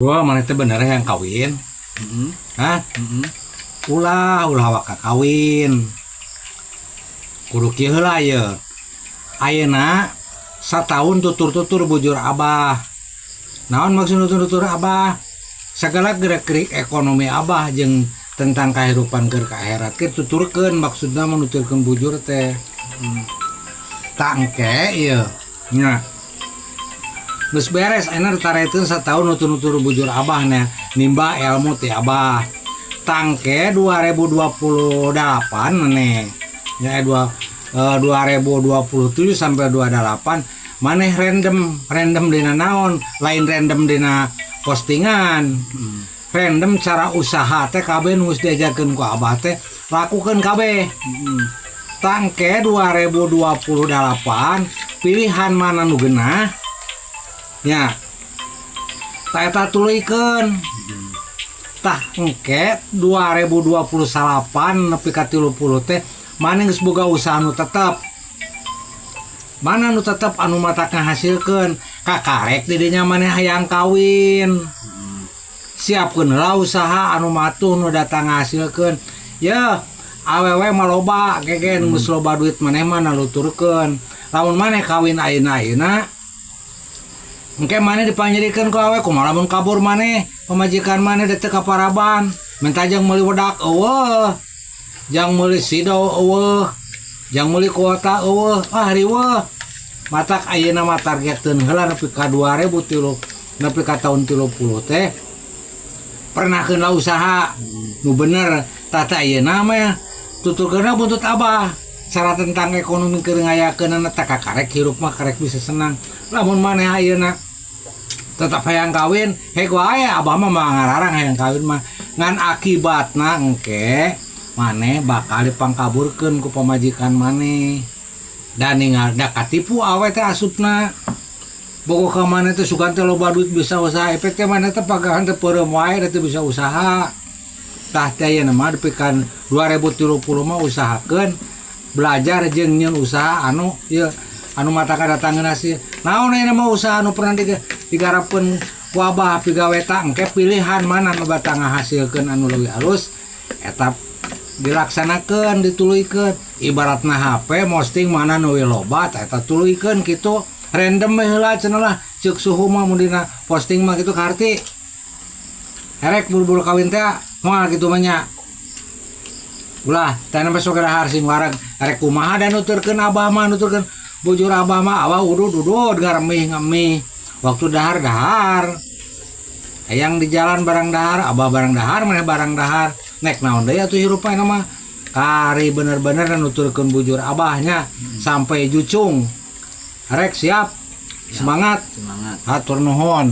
Gua maneh teh bener hayang kawin? Heeh. Hah? Heeh. Ulah, ulah waka kawin. Kudu kieu heula ye. Ayeuna satahun tutur-tutur bujur Abah. Naon maksud tutur-tutur Abah? Segala gerak-gerik ekonomi Abah jeung tentang kehidupan keur ka akhirat ke tuturkeun, maksudna menuturkeun bujur teh. Tah, engke ieu nya. Geus beres ayeuna ditareteun satahun nutur-nutur bujur Abah nya, nimba ilmu ti Abah. Tah, engke 2028 maneh ya, 2027 sampai 28 maneh random. Random dina naon? Lain random dina postingan, random cara usaha teh kabeh nu geus diajarkeun ku Abah teh lakukeun kabeh. Tah, engke 2028 pilihan mana nu genah nya, tah eta tuluykeun. Tah, engke 2028 nepi ka 30 teh maneh geus boga usaha nu tetep. Mana nu tetep anu matak ngahasilkeun, kakarek di dinya maneh hayang kawin, siapkeun heula usaha anu matuh nu datang ngahasilkeun. Ya, awewe mah loba gegen, geus loba duit maneh mah naluturkeun. Lamun maneh kawin ayeuna-ayeuna, engke maneh dipanyirikeun ku awewe, kumaha lamun kabur maneh pamajikan maneh teu kaparaban? Minta jang meuli wedak euweuh, jang meuli sido euweuh, jang meuli kuota euweuh. Ah, riweuh. Matak ayeuna mah targetkeun heula nepi ka 2003, nepi ka tahun 30 teh pernahkeun lah usaha nu bener. Tata ayeuna mah tuturkeunna buntut Abah cara tentang ekonomi keur ngayakeunana teh, kakarek hirup mah karek bisa senang. Lamun maneh ayeuna tetap hayang kawin, hek wae, Abah mah mah ngararang hayang kawin mah, ngan akibatna engke maneh bakal dipangkaburkeun ku pamajikan maneh dan ningal da katipu awe teh asupna bogo ka maneh teh, sugan teh loba duit, bisa usaha, efek teh maneh teh pagahan teh peureum wae da teu bisa usaha. Tah, teh ayeuna mah dipikan 2030 mah usahakeun belajar jeung nyeun usaha anu ieu anu mata datangeun hasil. Naon ayeuna mah usaha anu pernah digarapkeun ku Abah pigawe? Ta engke pilihan mana nu bakal ngahasilkeun anu leuwih alus, eta dilaksanakeun, dituluykeun. Ibaratna HP posting mana nu loba, tah eta tuluykeun kitu. Random we heula cenah lah, ceuk suhu mah mun dina posting mah kitu. Kaharti erek buru-buru kawin teh moal kitu mah nya. Ulah teh sampe sok dahar sing wareg erek kumaha. Dan nuturkeun Abah mah, nuturkeun bujur Abah mah, Abah udud udud, ngaremih ngemih, waktu dahar dahar. Hayang di jalan barang dahar, Abah barang dahar, maneh barang dahar, nek naon deui atuh hirup mah. Kari bener-bener nuturkeun bujur Abahnya sampai jucung. Rek siap, semangat. Semangat. Hatur nuhun.